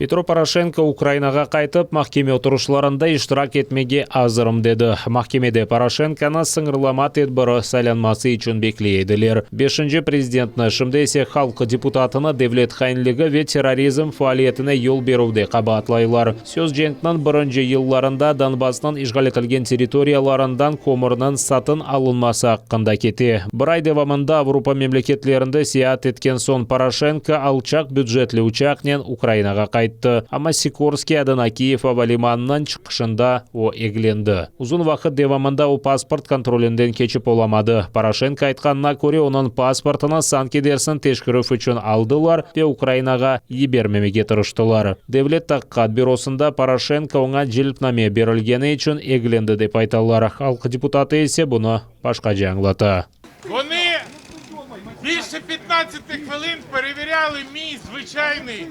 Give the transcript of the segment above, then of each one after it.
Petro Poroşenko Ukrainağa qaytıp, mahkeme oturışlarında iştirak etmege azırım, dedi. Mahkemede Poroşenkonı sıñırlama tedbiri saylanması içün bekley ediler. Beşinci prezidentni, şimdi ise halq deputatını devlet hainligi ve terrorizm faaliyetine yol berüvde qabaatlaylar. Söz cenkniñ birinci yıllarında Donbassnıñ işğal etilgen territoriyalarından kömürniñ satın alınması aqqında kete. Bir ay devamında Avropa memleketlerinde seyaat etken soñ Poroşenko alçaq bücetli uçaqnen Ukrainağa qayttı. Amma Sikorskiy adına Kiyev avalimanınıñ çıqışında o eglendi. Uzun vaqıt devamında o pasport kontrolinden keçip olamadı. Poroşenko aytqanına köre, onıñ pasportını sanki dersiñ teşkerüv içün aldılar ve Ukrainağa yibermemege tırıştılar. Devlet taqiqat bürosında Poroşenko oña celpname berilgeni içün eglendi dep aytalar, halq deputatı ise bunı başqaca añlata. Вони більше 15 хвилин перевіряли мій звичайний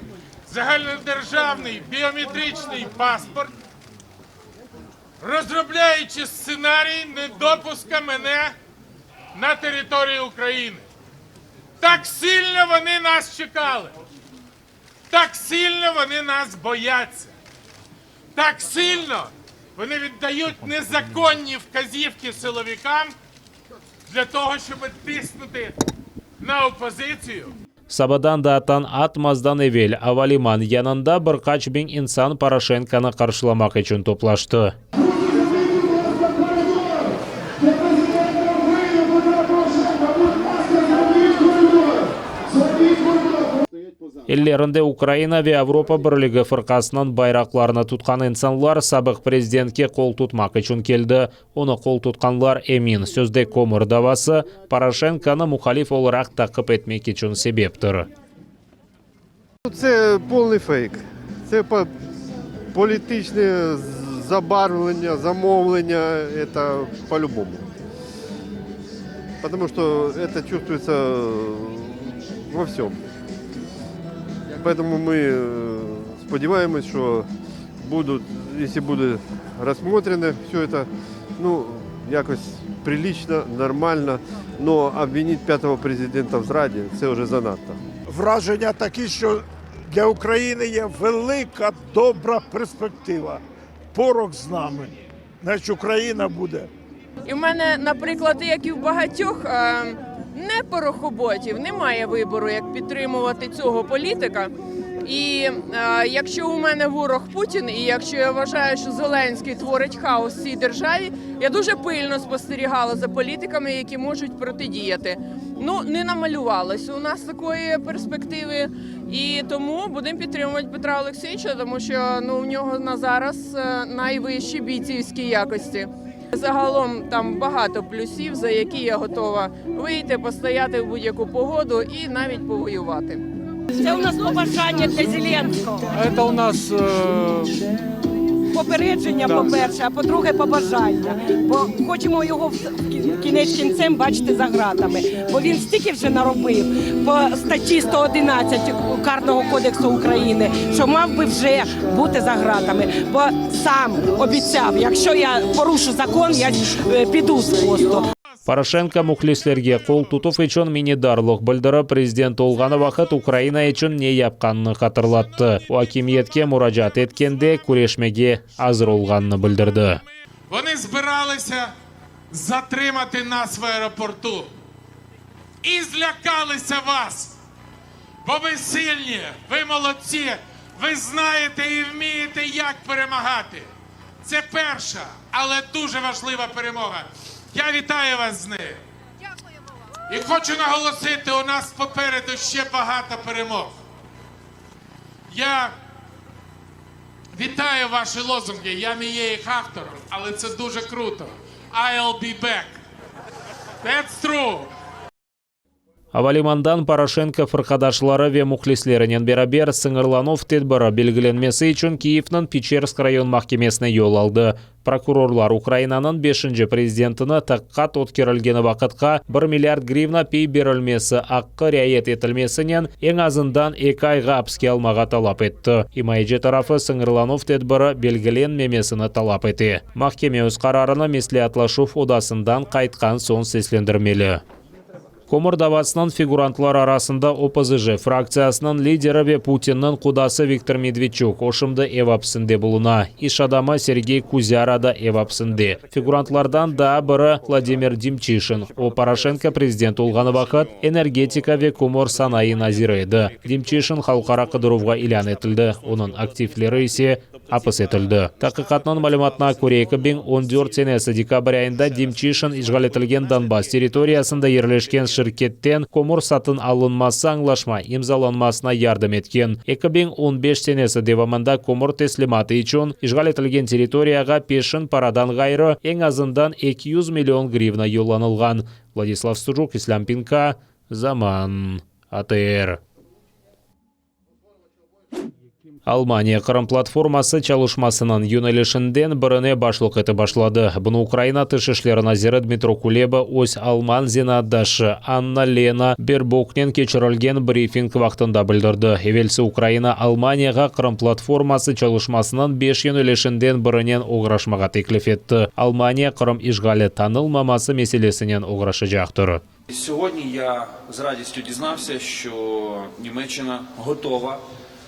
загальнодержавний біометричний паспорт, розробляючи сценарій недопуска мене на територію України. Так сильно вони нас чекали. Так сильно вони нас бояться. Так сильно вони віддають незаконні вказівки силовикам для того, щоб тиснути на опозицію. Sabadan daa tañ atmazdan evel avaliman yanında bir qaç biñ insan Poroşenkonı qarşılamaq içün toplaştı. Ellerinde Ukraina ve Avropa Birligi fırqasınıñ bayraqlarını tutqan insanlar sabıq prezidentke qol tutmaq içün keldi. Onı qol tutqanlar emin, sözde kömür davası, Poroşenkonı muhalif olaraq taqip etmek içün sebeptir. Це повний фейк. Це політичне забарвлення, замовлення, это по-любому. Потому что это чувствуется во всем. Поэтому мы сподіваємось, що будут, если буде рассмотрено все это, ну, якось прилично, нормально, но обвинить п'ятого президента в зраді, це вже занадто. Враження такі, що для України є велика добра перспектива. Порох з нами, значить Україна буде. І в мене, наприклад, як і в багатьох не порохоботів, немає вибору, як підтримувати цього політика. І якщо у мене ворог Путін, і якщо я вважаю, що Зеленський творить хаос в цій державі, я дуже пильно спостерігала за політиками, які можуть протидіяти. Не намалювалося у нас такої перспективи, і тому будемо підтримувати Петра Олексійовича, тому що у нього на зараз найвищі бійцівські якості. Загалом там багато плюсів, за які я готова вийти, постояти в будь-яку погоду і навіть повоювати. Це у нас побажання для Зеленського. Це у нас попередження, по-перше, а по-друге, побажання. Бо хочемо його в кінець кінцем бачити за ґратами. Бо він стільки вже наробив по статті 111 Карного кодексу України, що мав би вже бути за ґратами. Бо сам обіцяв, якщо я порушу закон, я піду з посту. Poroşenko mühlislerge qol tutuv içün minnetdarlıq bildirip, prezident olğanı vaqıt Ukraina içün ne yapqanını hatırlattı. O, akimiyetke muracaat etkende, küreşmege azır olğanını bildirdi. Вони збиралися затримати нас в аеропорту. І злякалися вас. Бо ви сильні, ви молодці, ви знаєте і вмієте, як перемагати. Це перша, але дуже важлива перемога. Я вітаю вас з нею. І хочу наголосити, у нас попереду ще багато перемог. Я вітаю ваші лозунги, я не є їх автором, але це дуже круто. I'll be back. That's true. Avalimandan Poroşenko fırqadaşları ve mühlislerinen beraber sıñırlanuv tedbiri belgilenmesi içün Kiyevniñ Peçersk rayon mahkemesine yol aldı. Prokurorlar Ukrainanıñ beşinci prezidentini taqiqat ötkerilgeni vaqıtqa bir milliard grivna pey berilmesi aqqı riayet etilmesinen eñ azından eki ayğa apiske almağa talap etti. İmayeci tarafı sıñırlanuv tedbiri belgilenmemesini talap ete. Mahkeme öz qararını mesleatlaşuv odasından qaytqan soñ seslendirmeli. Kömür davasınıñ figurantları arasında OPZJ fraktsiyasınıñ lideri ve Putinniñ qudası Viktor Medvedçuk, o şimdi ev apsinde buluna. İş adamı Sergey Kuzâra da ev apsinde. Figurantlardan daa biri, Vladimir Demçişin, o Poroşenko prezident olğanı vaqıt energetika ve kömür sanayı naziri edi. Demçişin halqara qıdıruvğa ilân etildi, onıñ aktivleri ise apis etildi. Taqiqatnıñ malümatına köre, 2014 senesi dekabr ayında Demçişin işğal etilgen Donbass territoriyasında yerleşken şirketten kömür satın alınması añlaşma imzalanmasına yardım etken. 2015 senesi devamında kömür teslimatı içün işğal etilgen territoriyağa peşin paradan ğayrı eñ azından 200 million grivna yollanılğan. Vladislav Stujuk, İslâm Pinka, Zaman. ATR. Almaniya Qırım platforması çalışmasınıñ yönelişinden birine başlıq etip başladı. Bunı Ukraina Tış işleri naziri Dmitro Kuleba öz alman zenaatdaşı Anna-Lena Berboknen keçirilgen brifing vaqtında bildirdi. Evelsi Ukraina Almaniyağa Qırım platforması çalışmasınıñ beş yönelişinden birinen oğraşmağa teklif etti. Almaniya Qırım işğali tanılmaması meselesinen oğraşacaqtır. Сьогодні я з радістю дізнався, що Німеччина готова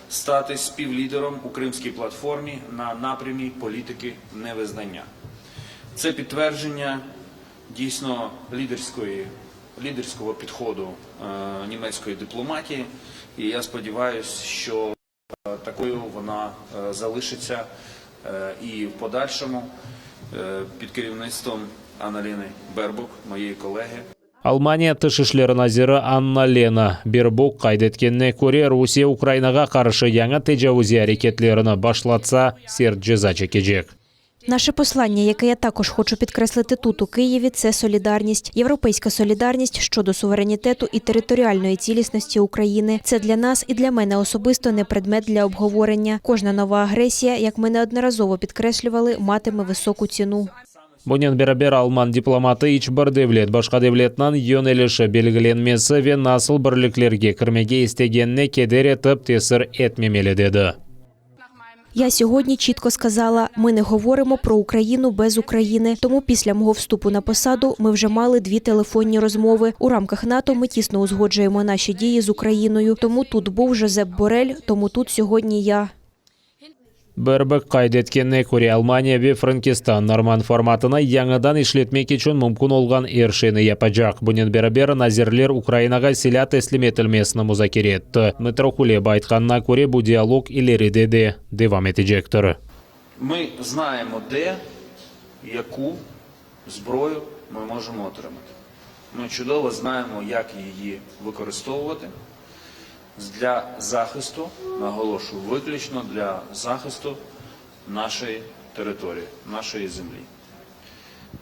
стати співлідером у Кримській платформі на напрямі політики невизнання. Це підтвердження дійсно лідерської, лідерського підходу е, німецької дипломатії, і я сподіваюся, що е, такою вона е, залишиться е, і в подальшому е, під керівництвом Аналіни Бербок, моєї колеги. Almaniya Tış işleri naziri Anna-Lena Berbok qayd etkenine köre, Rusiye Ukrainağa qarşı yañı tecavuziy areketlerini başlatsa, sert ceza çekecek. Наше послання, яке я також хочу підкреслити тут, у Києві, це солідарність, європейська солідарність щодо суверенітету і територіальної цілісності України. Це для нас і для мене особисто не предмет для обговорення. Кожна нова агресія, як ми неодноразово підкреслювали, матиме високу ціну. Bunen beraber alman diplomatı iç bir devlet başqa devletniñ yönelişi belgilenmesi ve nasıl birliklerge kirmege istegenine keder etip tesir etmemeli, dedi. Я сьогодні чітко сказала: ми не говоримо про Україну без України. Тому після мого вступу на посаду ми вже мали дві телефонні розмови. У рамках НАТО ми тісно узгоджуємо наші дії з Україною. Тому тут був Жозеп Борель, тому тут сьогодні я. Berbok qayd etkenine köre, Almaniya ve Frenkistan normand formatını yañıdan işletmek içün mümkün olğan er şeyni yapacaq. Bunen beraber nazirler Ukrainağa silâ teslim etilmesini muzakere etti. Dmıtro Kuleba aytqanına köre, bu dialog ileride de devam etecektir. Ми знаємо, де, яку зброю ми можемо отримати. Ми чудово знаємо, як її використовувати для захисту, наголошую, виключно для захисту нашої території, нашої землі.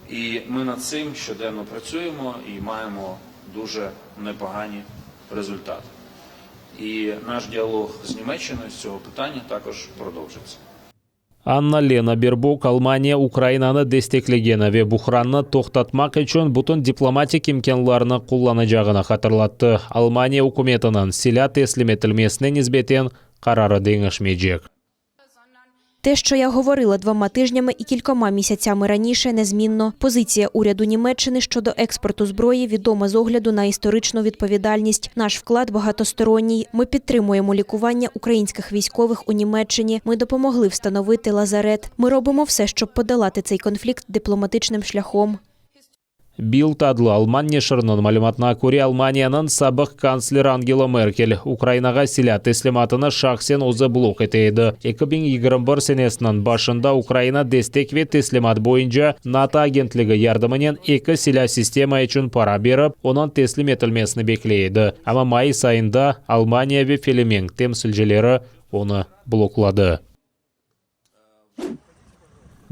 І ми над цим щоденно працюємо і маємо дуже непогані результати. І наш діалог з Німеччиною з цього питання також продовжиться. Anna-Lena Berbok Almaniya Ukrainanı desteklegeni ve buhrannı toqtatmaq içün bütün diplomatik imkânlarını qullanacağını hatırlattı. Almaniya ükümetiniñ silâ teslim etilmesine nisbeten qararı deñişmeycek. Те, що я говорила двома тижнями і кількома місяцями раніше, незмінно. Позиція уряду Німеччини щодо експорту зброї відома з огляду на історичну відповідальність. Наш вклад багатосторонній. Ми підтримуємо лікування українських військових у Німеччині. Ми допомогли встановити лазарет. Ми робимо все, щоб подолати цей конфлікт дипломатичним шляхом. Bild adlı alman neşiriniñ malümatına köre, Almaniyanıñ sabıq kantsleri Angela Merkel Ukrainağa silâ teslimatını şahsen özü blok ete edi. 2021 senesiniñ başında Ukraina destek ve teslimat boyunca NATO agentligi yardımınen eki silâ sistema içün para berip, onıñ teslim etilmesini bekley edi. Amma mayıs ayında Almaniya ve Felemenk temsilcileri onı blokladı.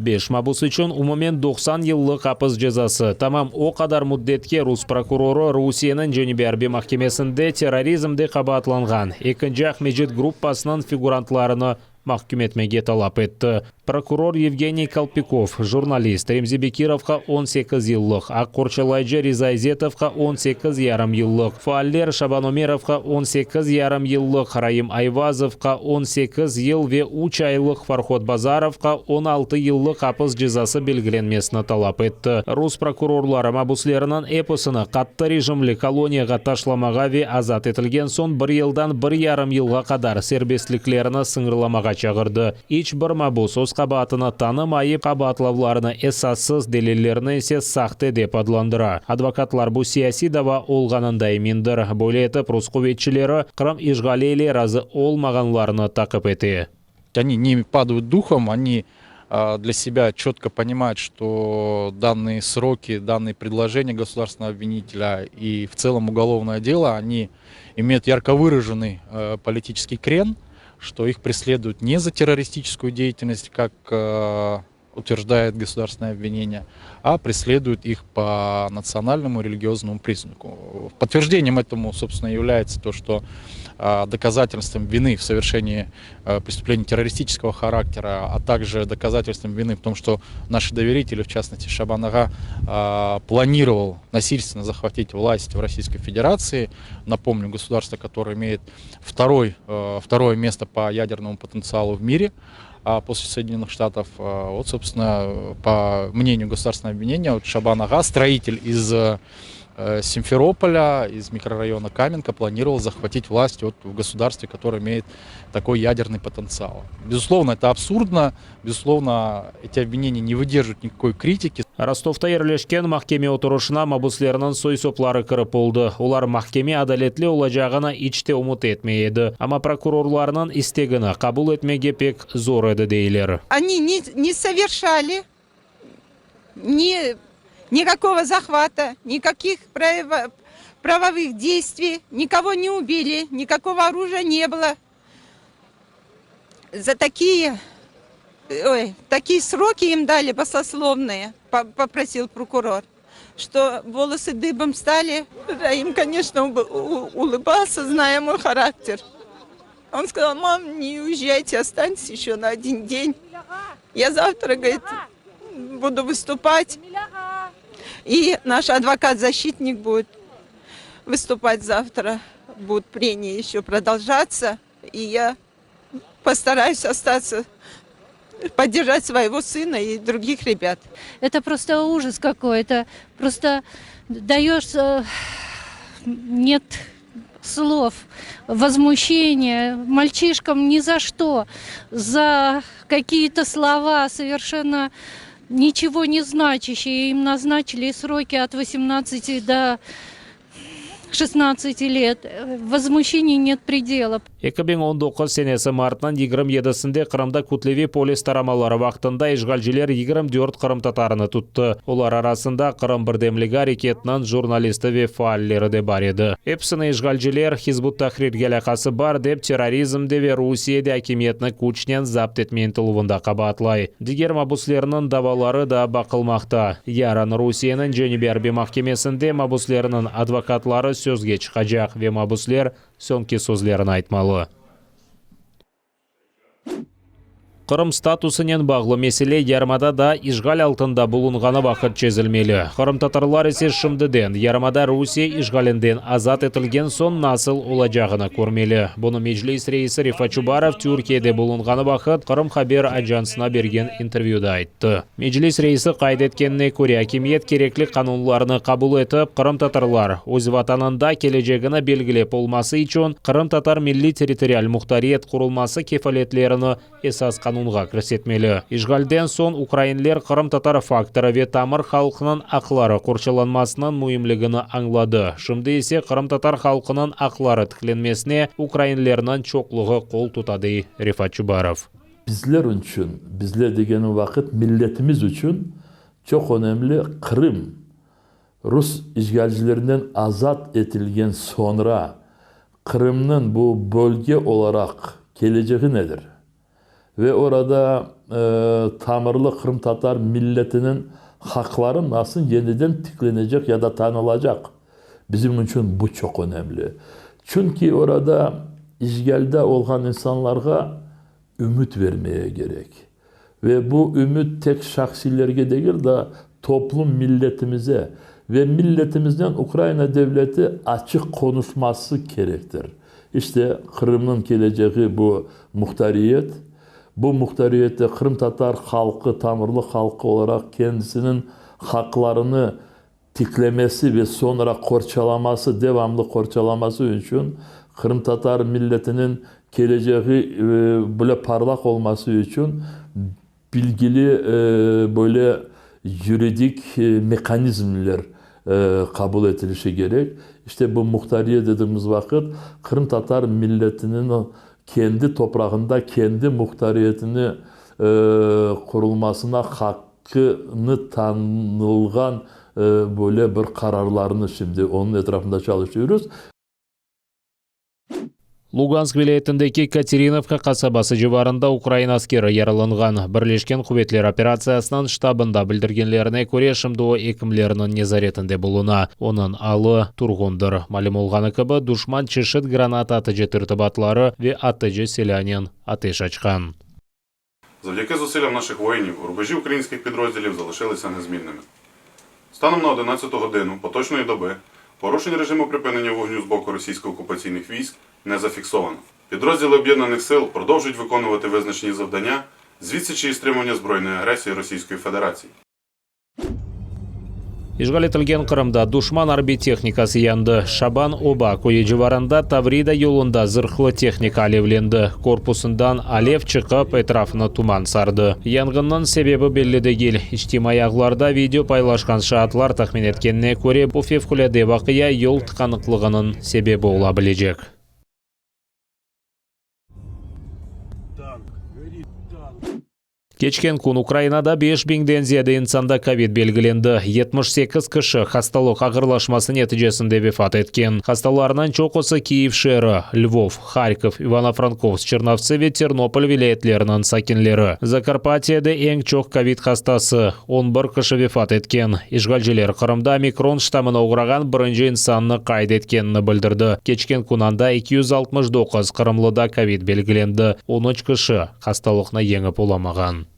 Beş mabus içün umumen 90 yıllıq apis cezası. Tamam o qadar müddetke rus prokurorı Rusiyeniñ Cenübiy arbiy mahkemesinde terrorizmde qabaatlanğan ekinci Aqmescit gruppasınıñ figurantlarını mahküm etmege talap etti. Prokuror Yevgeniy Kolpikov, jurnalist Remzi Bekirovğa 18 yıllıq, aq qorçalayıcı Riza İzetovğa 18 yarım yıllıq, faaller Şaban Ömerovğa 18 yarım yıllıq, Raim Ayvazovqa 18 yıl ve üç aylıq, Farhod Bazarovqa 16 yıllıq apis cezası belgilenmesini talap etti. Rus prokurorları mabusleriniñ episini qattı rejimli koloniyağa taşlamağa ve azat etilgen soñ bir yıldan bir yarım yılğa qadar serbestliklerini sıñırlamağa çağırdı. İç bir mabus öz qabaatını tanımayıp, qabaatlavlarını esassız, delillerni ise sahte dep adlandıra. Advokatlar bu siyasiy dava olğanında emindir. Böyle etip, rus quvetçileri Qırım işğali ile razı olmağanlarnı taqip ete. Они не падают духом, они для себя четко понимают, что данные сроки, данные предложения государственного обвинителя и в целом уголовное дело, они имеют ярко выраженный политический крен, что их преследуют не за террористическую деятельность, как утверждает государственное обвинение, а преследуют их по национальному и религиозному признаку. Подтверждением этому, собственно, является то, что доказательством вины в совершении преступлений террористического характера, а также доказательством вины в том, что наши доверители, в частности Шабан ağa, планировал насильственно захватить власть в Российской Федерации. Напомню, государство, которое имеет второй, второе место по ядерному потенциалу в мире, а после Соединенных Штатов. Вот, собственно, по мнению государственного обвинения, вот Шабан ağa, строитель из Симферополя, из микрорайона Каменка, планировал захватить власть вот в государстве, которое имеет такой ядерный потенциал. Безусловно, это абсурдно, безусловно, эти обвинения не выдерживают никакой критики. Rostovda yerleşken mahkeme oturışına mabuslerniñ soy-sopları kirip oldı. Olar mahkeme adaletli olacağına iç te ümüt etmey edi. Amma prokurorlarnıñ istegini qabul etmege pek zor edi deyler. Они не, не совершали ни, никакого захвата, никаких право- правовых действий, никого не убили, никакого оружия не было. За такие, ой, такие сроки им дали баснословные, по- попросил прокурор, что волосы дыбом стали. Раим, конечно, уб- у- улыбался, зная мой характер. Он сказал, мам, не уезжайте, останьтесь еще на один день. Я завтра, говорит, буду выступать. И наш адвокат-защитник будет выступать завтра. Будут прения еще продолжаться. И я постараюсь остаться, поддержать своего сына и других ребят. Это просто ужас какой-то. Просто даешь... э, Нет слов, возмущения мальчишкам ни за что, за какие-то слова совершенно ничего не значащие. Им назначили сроки от 18 до 16 лет. Возмущению нет предела. 2019 senesi martnıñ 27-sinde Qırımda kütleviy polis taramaları vaqtında işğalciler 24 qırımtatarını tuttı. Olar arasında Qırım birdemligi areketiniñ jurnalisti ve faalleri de bar edi. Episini işğalciler Hizb ut-Tahrirge alâqası bar dep terrorizmde ve Rusiyede akimiyetni küçnen zapt etme ıntıluvında qabaatlay. Diger mabuslerniñ davaları da baqılmaqta. Yarın Rusiyeniñ Cenübiy arbiy mahkemesinde mabuslerniñ advokatları sözge çıqacaq ve mabusler soñki sözlerini aytmalı. Qırım statusınen bağlı mesele yarımada daa işğal altında bulunğanı vaqıt çezilmeli. Qırımtatarlar ise şimdiden yarımada Rusiye işğalinden azat etilgen soñ nasıl olacağını körmeli. Bunı Meclis reisi Refat Çubarov Türkiyede bulunğanı vaqıt Qırım haber ajansına bergen intervyüda ayttı. Meclis reisi qayd etkenine köre, akimiyet kerekli qanunlarnı qabul etip, qırımtatarlar öz vatanında kelecegini belgilep olması içün qırımtatar milliy-territorial muhtariyet qurulması kefaletlerini Esas qanunğa kirsetmeli. İşğalden soñ ukrainler qırımtatar faktorı ve tamır halqnıñ aqları qorçalanmasınıñ müimligini añladı. Şimdi ise qırımtatar halqınıñ aqları tiklenmesine ukrainlerniñ çoqluğı qol tuta, dey Refat Çubarov. Bizler içün, bizler degenim vaqıt milletimiz içün çoq önemli Qırım rus işğalcilerinden azat etilgen soñra Qırımnıñ bu bölge olaraq kelecegi nedir? Ve orada tamırlı qırımtatar milletiniñ haqları nasıl yeniden tiklenecek ya da tanılacaq? Bizim içün bu çoq önemli. Çünki orada işğalde olğan insanlarğa. ümüt vermeye kerek. Ve bu ümüt tek şahsiylerge degil da toplum milletimize ve milletimiznen Ukraina devleti açıq qonuşması kerektir. İşte, Qırımnıñ kelecegi bu muhtariyet. Bu muhtariyette qırımtatar halqı tamırlı halqı olaraq kendisiniñ haqlarını tiklemesi ve soñra qorçalaması, devamlı qorçalaması içün, qırımtatar milletiniñ kelecegi böyle parlaq olması içün bilgili böyle yuridik mehanizmler qabul etilişi kerek. İşte bu muhtariyet dediğimiz vaqıt qırımtatar milletiniñ kendi toprağında kendi muhtariyetini qurulmasına haqqını tanılğan böyle bir qararlarnı şimdi onıñ etrafında çalışıyoruz. Lugansk vilâyetindeki Katerinovka qasabası civarında ukrain askeri yaralanğan. Birleşken quvetler operatsiyasınıñ ştabında bildirgenlerine köre, şimdi o ekimlerniñ nezaretinde buluna. Onıñ alı turğundır. Malüm olğanı kibi, duşman çeşit granata atıcı tertibatları ve atıcı silânen ateş açqan. Завдяки зусиллям наших воїнів рубежі українських підрозділів залишилися незмінними. Станом на 11 годину поточної доби порушень режиму припинення вогню з боку російсько-окупаційних військ не зафіксовано. Підрозділи Об'єднаних сил продовжують виконувати визначені завдання з відсічі і стримування збройної агресії Російської Федерації. İşğal etilgen Qırımda duşman arbiy tehnikası yandı. Şaban Oba köyü civarında Tavrida yolunda zırhlı tehnika alevlendi. Korpusından alev çıqıp, etrafını tuman sardı. Yanğınnıñ sebebi belli degil. İçtimaiy ağlarda video paylaşqan şaatlar tahmin etkenine köre, bu fevqulâde vaqia yol tıqanıqlığınıñ sebebi ola bilecek. Keçken kün Ukrainada beş biñden ziyade insanda kovid belgilendi, 78 kişi hastalıq ağırlaşması neticesinde vefat etken. Hastalarnıñ çoqusı Kyiv şeeri, Lvov, Harkov, İvano-Frankovsk, Çernovtsı ve Ternopol vilâyetleriniñ sakinleri. Zakarpatyada eñ çoq kovid hastası, on bir kişi vefat etken. İşğalciler Qırımda omikron ştamına oğrağan birinci insannı qayd etkenini bildirdi. Keçken kün anda 269 qırımlıda kovid belgilendi, on üç kişi hastalıqnı yeñip olamağan.